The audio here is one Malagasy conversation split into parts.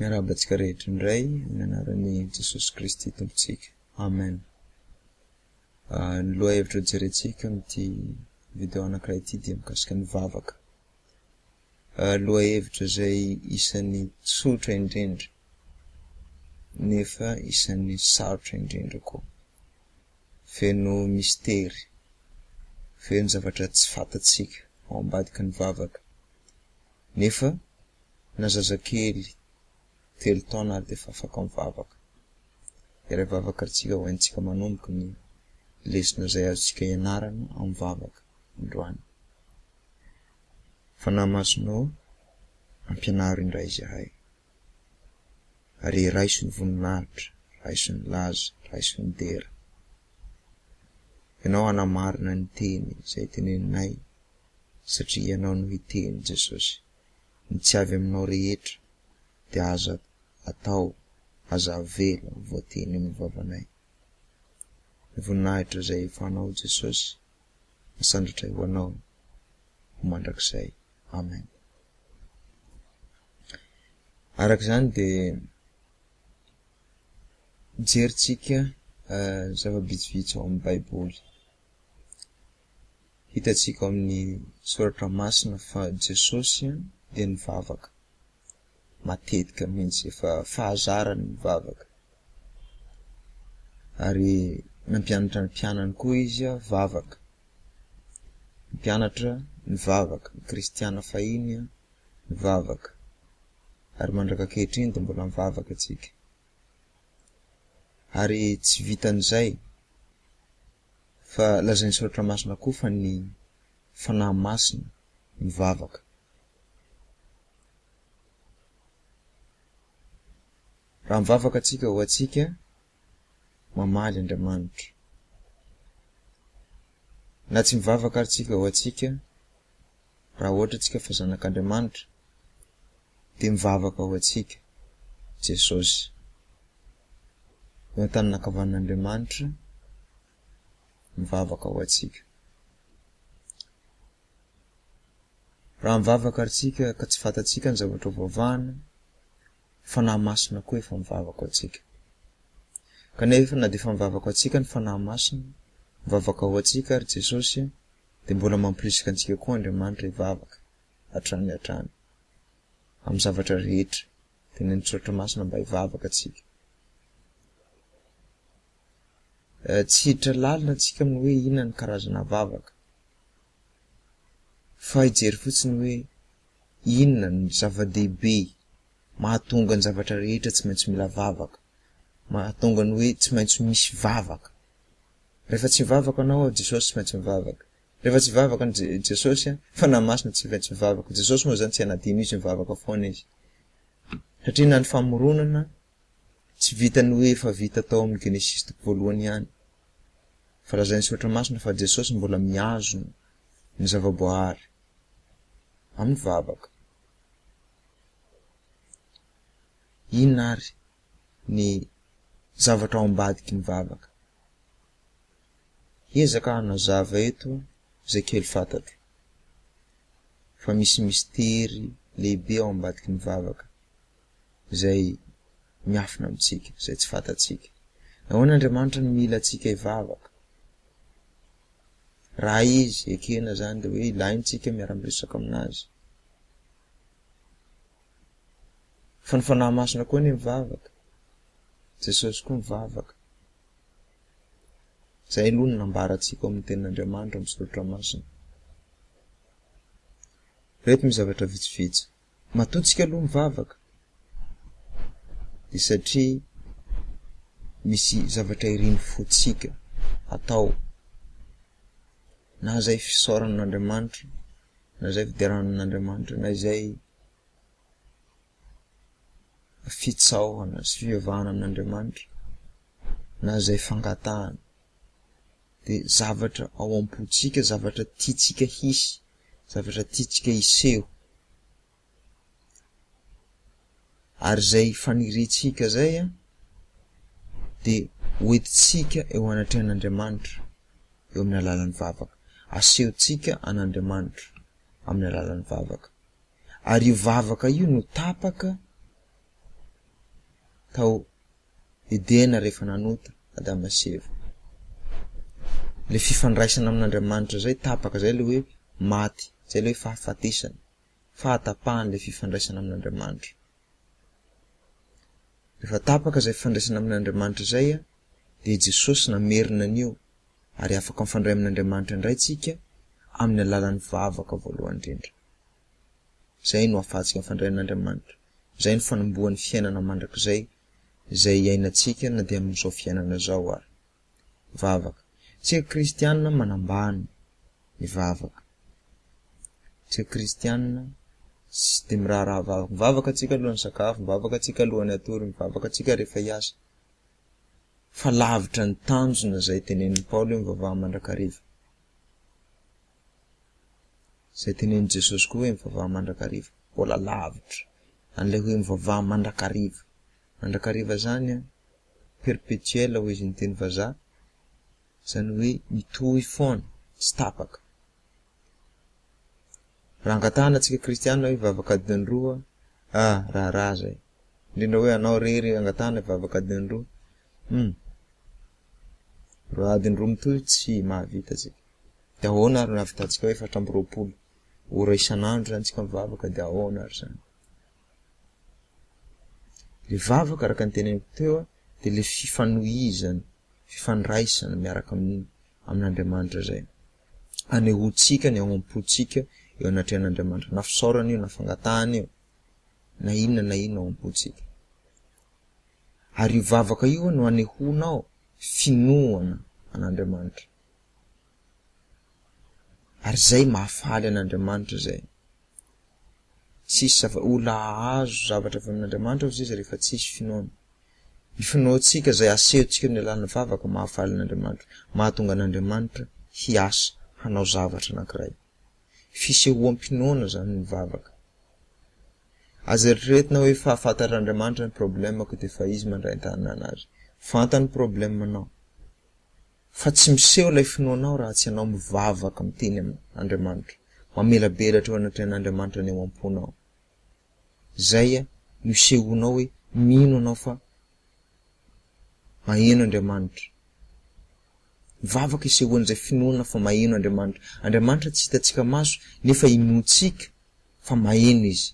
Miarahaba antsika rehetra indray amin'ny anaran'i Jesosy Kristy Tompontsika. Amen. Ny lohahevitra hojerentsika amin'ity video anankiray ity dia mikasika ny vavaka. Lohahevitra izay isan'ny tsotra indrindra nefa isan'ny sarotra indrindra koa. Feno mistery, feno zavatra tsy fantatsika ao ambadiky ny vavaka. Nefa na zazakely telo taona ary dia efa afaka mivavaka. Hiray vavaka ary tsika ho haintsika manomboka ny lesona izay azontsika ianarana amin'ny vavaka androany. Fanahy Masina ô, ampianaro indray izahay. Ary raiso ny voninahitra, raiso ny laza, raiso ny dera. Ianao hanamarina ny teny izay teneninay satria Ianao no hiteny Jesosy. Ny tsy avy aminao rehetra dia aza atao, aza avela ho voateny amin'ny vavanay. Ny voninahitra izay efa anao Jesosy, asandratray ho anao ho mandrakizay. Amen. Araka izany dia jerintsika zava-bitsivitsy ao amin'ny Baiboly. Hitantsika ao amin'ny Soratra Masina fa Jesosy dia nivavaka matetika mihitsy, efa fahazarany ny mivavaka. Ary nampianatra ny mpianany koa izy vavaka. Ny mpianatra nivavaka, ny kristiana fahiny nivavaka. Ary mandraka ankehitriny dia mbola mivavaka isika. Ary tsy vitan'izay Fa lazain'ny Soratra Masina koa fa ny Fanahy Masina mivavaka. Raha mivavaka antsika ho antsika, mamaly Andriamanitra. Na tsy mivavaka ary tsika ho antsika, raha ohatra tsika fa zanak'Andriamanitra, dia mivavaka ho antsika Jesosy. Eo an-tanana ankavanan'Andriamanitra, mivavaka ho antsika. Raha mivavaka ary tsika ka tsy fantatsika ny zavatra hovavahana, Fanahy Masina koa efa mivavaka ho antsika. Kanefa na dia efa mivavaka ho antsika ny Fanahy Masina, mivavaka ho antsika ary Jesosy, dia mbola mampirisika antsika koa Andriamanitra hivavaka hatrany hatrany amin'ny zavatra rehetra. Tenenin'ny Soratra Masina mba hivavaka antsika. Tsy hiditra lalina antsika amin'ny hoe inona ny karazana vavaka, fa hijery fotsiny hoe inona ny zava-dehibe mahatonga ny zavatra rehetra tsy maintsy mila vavaka, mahatonga ny hoe tsy maintsy misy vavaka. Rehefa tsy mivavaka anao, Jesosy tsy maintsy mivavaka. Rehefa tsy mivavaka ny Jesosy, Fanahy Masina tsy maintsy mivavaka. Jesosy moa zany tsy hanadino izy, mivavaka foana izy. Satria na ny famoronana tsy vitan'ny hoe efa vita tao amin'ny Genesisy toko voalohany ihany, fa lazain'ny Soratra Masina fa Jesosy mbola mihazona ny zava-boahary amin'ny vavaka. Inona ary ny zavatra ao ambadiky ny vavaka? Hiezaka hanazava eto izay kely fantatro, fa misy mistery lehibe ao ambadiky ny vavaka izay miafina amintsika, izay tsy fantatsika. Nahoana Andriamanitra no mila antsika hivavaka? Raha Izy ekena izany dia hoe ilaintsika miara-miresaka aminazy. Fa ny Fanahy Masina koa anie mivavaka, Jesosy koa mivavaka. Izay aloha no nambarantsika ao amin'ny Tenin'Andriamanitra amin'ny Soratra Masina. Ireto misy zavatra vitsivitsy. Matoa tsika aloha mivavaka dia satria misy zavatra irin'ny fontsika atao na izay fisaorana an'Andriamanitra na izay fiderana an'Andriamanitra na izay fitsaohana sy fivavahana amin'Andriamanitra na izay fangatahana dia zavatra ao am-pontsika, zavatra tiantsika hisy, zavatra tiantsika hiseho. Ary izay faniriantsika izay dia hoentintsika eo anatrehan'Andriamanitra eo amin'ny alalan'ny vavaka. Asehontsika an'Andriamanitra amin'ny alalan'ny vavaka. Ary io vavaka io no tapaka. Tao Edena rehefa nanota Adama sy Eva. Le fifandraisana amin'Andriamanitra zay tapaka, zay le hoe maty, zay le hoe fahafatesana, fahatapahan'le fifandraisana amin'Andriamanitra. Rehefa tapaka zay fifandraisana amin'Andriamanitra zay dia Jesosy namerina an'io ary afaka mifandray amin'Andriamanitra indray tsika amin'ny alalan'ny vavaka voalohany indrindra. Izay no ahafahantsika mifandray amin'Andriamanitra. Izay no fanombohan'ny fiainana mandrakizay izay iainantsika na dia amin'izao fiainana izao ary. Vavaka. Tsika kristiana manambany ny vavaka. Tsika kristiana tsy dia miraharaha vavaka. Mivavaka tsika alohan'ny sakafo, mivavaka tsika alohan'ny hatory, mivavaka tsika rehefa hiasa. Fa lavitra ny tanjona izay tenenin'i Paoly hoe mivavaha mandrakariva. Izay tenenin'i Jesosy koa hoe mivavaha mandrakariva. Mbola lavitra an'ilay hoe mivavaha mandrakariva. Mandrakariva izany an, perpetuel hoy izy ny teny vazaha, izany hoe mitohy foana, tsy tapaka. Raha angatahana antsika kristiana hoe hivavaka adiny roa, ah, raharaha izay. Indrindra hoe anao irery angatahana hivavaka adiny roa, hum. Raha adiny roa mitohy tsy mahavita tsika. Dia ahoana ary no ahavitantsika hoe 24 ora isan'andro zany tsika mivavaka dia ahoana ary zany? Le vavaka araka ny teneniko teo dia le fifanohizana, fifandraisana miaraka amin'ny amin'Andriamanitra zay. Anehoantsika ny ao am-pontsika eo anatrehan'Andriamanitra, na fisaorana io na fangatahana io, na inona na inona ao am-pontsika. Ary io vavaka io no anehoanao finoana an'Andriamanitra. Ary zay mahafaly an'Andriamanitra zay. Tsisy zava, olona hahazo zavatra avy amin'Andriamanitra ozy izy rehefa tsisy finoana. Ny finoantsika zay asehontsika amin'ny alalan'ny vavaka mahafaly an'Andriamanitra, mahatonga an'Andriamanitra hiasa, hanao zavatra anankiray. Fisehoam-pinoana zany ny vavaka. Aza eritreretina hoe fa fantatr'Andriamanitra ny problème-ko dia efa Izy mandray an-tanana anazy. Fantany ny problème-nao. Fa tsy miseho ilay finoanao raha tsy ianao mivavaka miteny amin Andriamanitra, mamelabelatra eo anatrehan Andriamanitra ny ao am-ponao. Izay no isehoanao hoe mino anao fa maheno Andriamanitra. Mivavaka isehoan'izay finoana fa maheno Andriamanitra. Andriamanitra tsy hitantsika maso nefa inoantsika fa maheno Izy.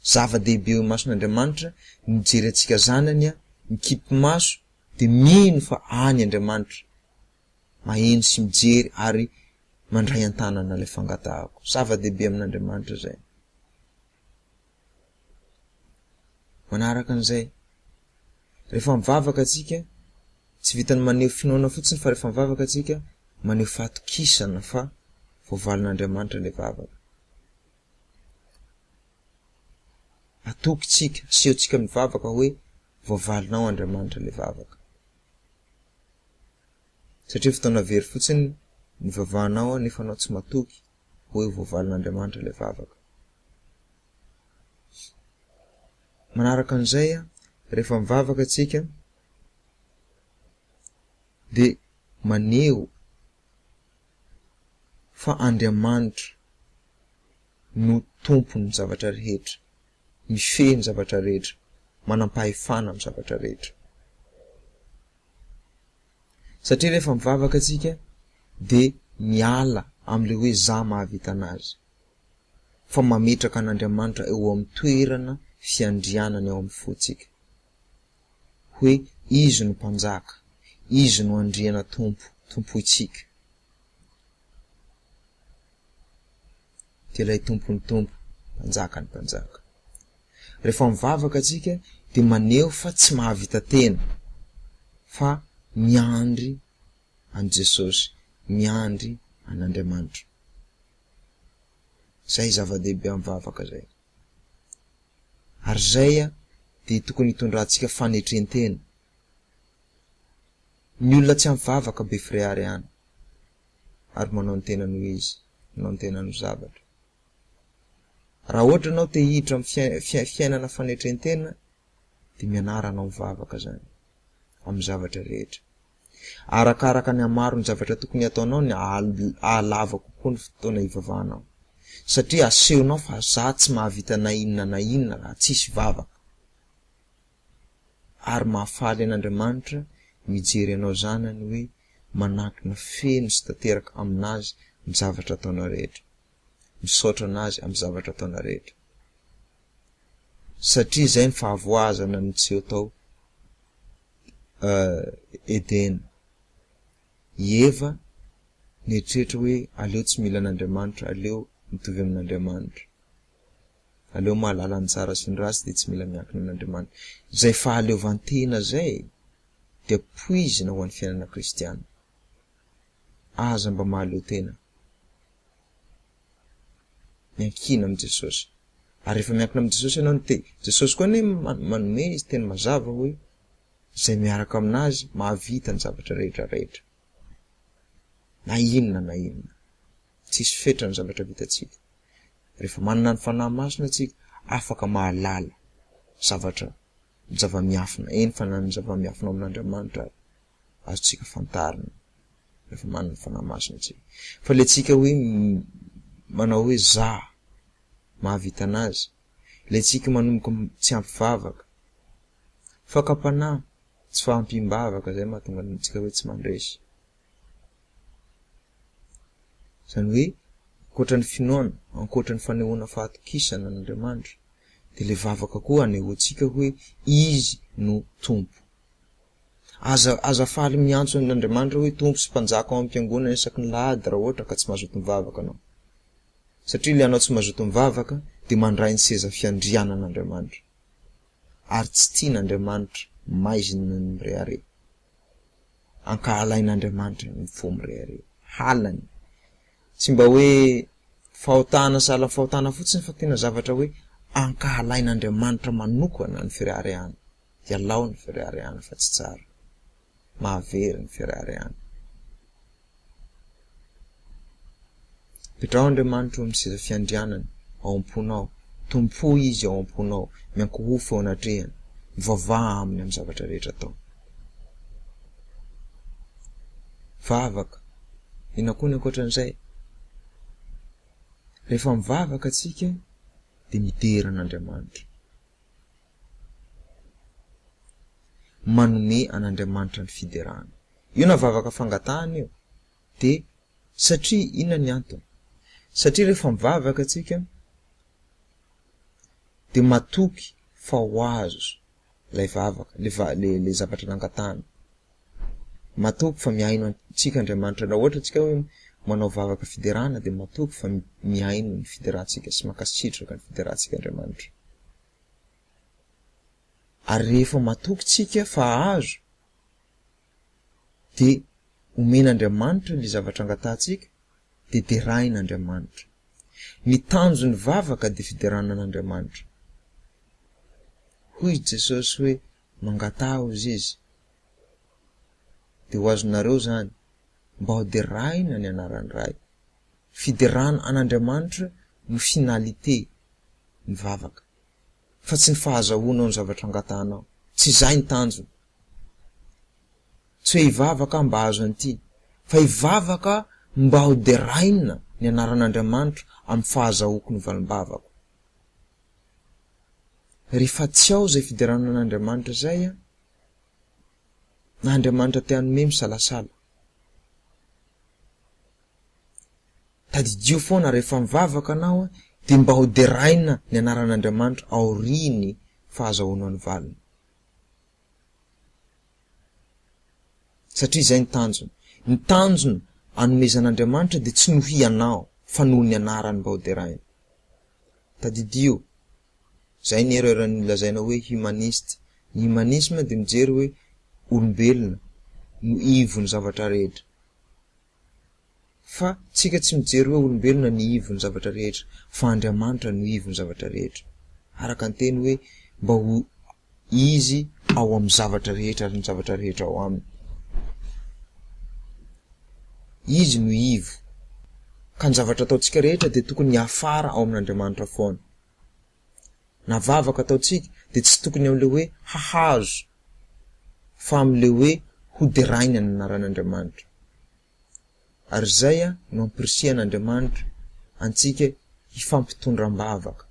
Zava-dehibe eo imason'Andriamanitra ny mijery antsika zanany mikipy maso dia mino fa any Andriamanitra maheno sy mijery ary mandray an-tanana ilay fangatahako. Zava-dehibe amin'Andriamanitra izay. Manaraka an'izay, rehefa mivavaka antsika, tsy vitan'ny maneho finoana fotsiny fa rehefa mivavaka antsika, maneho fahatokisana fa voavalin'Andriamanitra ilay vavaka. Atoky tsika, asehontsika amin'ny vavaka hoe voavalinao Andriamanitra ilay vavaka. Satria fotoana very fotsiny ny vavahanao nefa anao tsy matoky hoe voavalin'Andriamanitra ilay vavaka. Manaraka an'izay, rehefa mivavaka tsika dia maneho fa Andriamanitra no tompon'ny zavatra rehetra, mifehy ny zavatra rehetra, manam-pahefana amin'ny zavatra rehetra. Satria rehefa mivavaka tsika dia miala amin'ilay hoe za mahavita anazy, fa mametraka an'Andriamanitra eo amin'ny toerana fiandrianany ao amin'ny fontsika. Hoe Izy no Mpanjaka, Izy no Andriana Tompo, Tompointsika. Dia ilay Tompon'ny Tompo, Mpanjakan'ny Mpanjaka. Rehefa mivavaka tsika dia maneho fa tsy mahavita tena fa miandry an'i Jesosy, miandry an'Andriamanitra. Zay zava-dehibe amin'ny vavaka zay. Ary zay dia tokony hitondrantsika fanetren-tena. Ny olona tsy ampy vavaka be fireharehana ary manao ny tenany ho izy, manao ny tenany ho zavatra. Raha ohatra ianao te hiditra amin'ny fiainana fanetren-tena dia mianara hanao mivavaka zany amin'ny zavatra rehetra. Arakaraka ny hamaron'ny zavatra tokony hataonao ny hahalava kokoa ny fotoana hivavahanao. Satria asehonao fa za tsy mahavita na inona na inona raha tsisy vavaka. Ary mahafaly an'Andriamanitra mijery anao zanany hoe manankina feno sy tanteraka aminazy ny zavatra ataonao rehetra. Misaotra anazy amin'ny zavatra ataonao rehetra. Satria izay ny fahavoazana niseho tao Edena. I Eva nieritreritra hoe aleo tsy mila an'Andriamanitra, aleo mitovy amin'Andriamanitra. Aleo mahalala ny tsara sy ny ratsy dia tsy mila miankina amin'Andriamanitra. Izay fahaleovantena izay dia poizina ho an'ny fiainana kristiana. Aza mba mahaleo tena. Miankina amin'i Jesosy. Ary rehefa miankina amin'i Jesosy ianao, ny te, Jesosy koa anie manome izy teny mazava hoe izay miaraka aminazy mahavita ny zavatra rehetra rehetra. Na inona na inona. Tsisy fetra ny zavatra vitantsika. Rehefa manana ny Fanahy Masina tsika, afaka mahalala zavatra, zava-miafina, eny fa na ny zava-miafina ao amin'Andriamanitra ary azontsika fantarina rehefa manana ny Fanahy Masina tsika. Fa le tsika hoe manao hoe za mahavita anazy, le tsika manomboka tsy ampy vavaka, fakam-panahy, tsy fahampiam-bavaka zay mahatonga antsika hoe tsy mandresy. Izany hoe, ankoatra ny finoana, ankoatra ny fanehoana fahatokisana an'Andriamanitra, dia ilay vavaka koa anehoantsika hoe Izy no Tompo. Aza, aza faly miantso an'Andriamanitra hoe Tompo sy Mpanjaka ao am-piangonana isaky ny lahady raha ohatra ka tsy mazoto mivavaka anao. Satria ilay anao tsy mazoto mivavaka dia mandray ny seza fiandrianan'Andriamanitra. Ary tsy tian'Andriamanitra maizina ny mirehareha. Ankahalain'Andriamanitra ny fo mirehareha. Halany. Tsy mba hoe fahotana sahala amin'ny fahotana fotsiny fa tena zavatra hoe ankahalain'Andriamanitra manokana ny fireharehana. Ialao ny fireharehana fa tsy tsara. Mahavery ny fireharehana. Petraho Andriamanitra eo amin'ny seza fiandrianany ao am-ponao. Tompoy Izy ao am-ponao. Miankohofo eo anatrehany. Mivavaha Aminy amin'ny zavatra rehetra atao. Vavaka. Inona koa ny ankoatran'izay? Rehefa mivavaka tsika dia midera an'Andriamanitra. Manome an'Andriamanitra ny fiderana. Io na vavaka fangatahana io dia satria inona ny antony? Satria rehefa mivavaka tsika dia matoky fa ho azo ilay vavaka, le le zavatra nangatahana. Matoky fa mihaino antsika Andriamanitra. Raha ohatra tsika hoe manao vavaka fiderana dia matoky fa mihaino ny fiderantsika sy mankasitraka ny fiderantsika Andriamanitra. Ary rehefa matoky tsika fa hahazo dia omen'Andriamanitra ilay zavatra angatahantsika dia derahin'Andriamanitra. Ny tanjon'ny vavaka dia fiderana an'Andriamanitra. Hoy Jesosy hoe mangataha hozy izy dia ho azonareo izany mba ho derahina ny anaran'ny Ray. Fiderana an'Andriamanitra no finalité ny vavaka fa tsy ny fahazahoanao ny zavatra angatahanao. Tsy izay ny tanjona. Tsy hoe hivavaka aho mba hahazo an'ity, fa hivavaka aho mba ho deraina ny anaran'Andriamanitra amin'ny fahazahoako ny valim-bavako. Rehefa tsy ao izay fiderana an'Andriamanitra izay an, na Andriamanitra te hanome misalasala. Tadidio foana rehefa mivavaka anao dia mba ho deraina ny anaran'Andriamanitra aorian'ny fahazahoanao ny valiny. Satria izay ny tanjona. Ny tanjona anomezan'Andriamanitra dia tsy noho ianao fa noho ny anarany mba ho deraina. Tadidio, izay ny erreur ny lazaina hoe humaniste. Ny humanisme dia mijery hoe olombelona no ivon'ny zavatra rehetra. Fa tsika tsy mijery hoe olombelona ny ivon'ny zavatra rehetra fa Andriamanitra no ivon'ny zavatra rehetra. Araka ny teny hoe mba ho Izy ao amin'ny zavatra rehetra ary ny zavatra rehetra ao Aminy. Izy no ivo. Ka ny zavatra ataontsika rehetra dia tokony hiafara ao amin'Andriamanitra foana. Na vavaka ataontsika dia tsy tokony amin'ilay hoe hahazo fa amin'ilay hoe hoderaina ny anaran'Andriamanitra. Ary izay no ampirisihan'Andriamanitra antsika hifampitondra am-bavaka.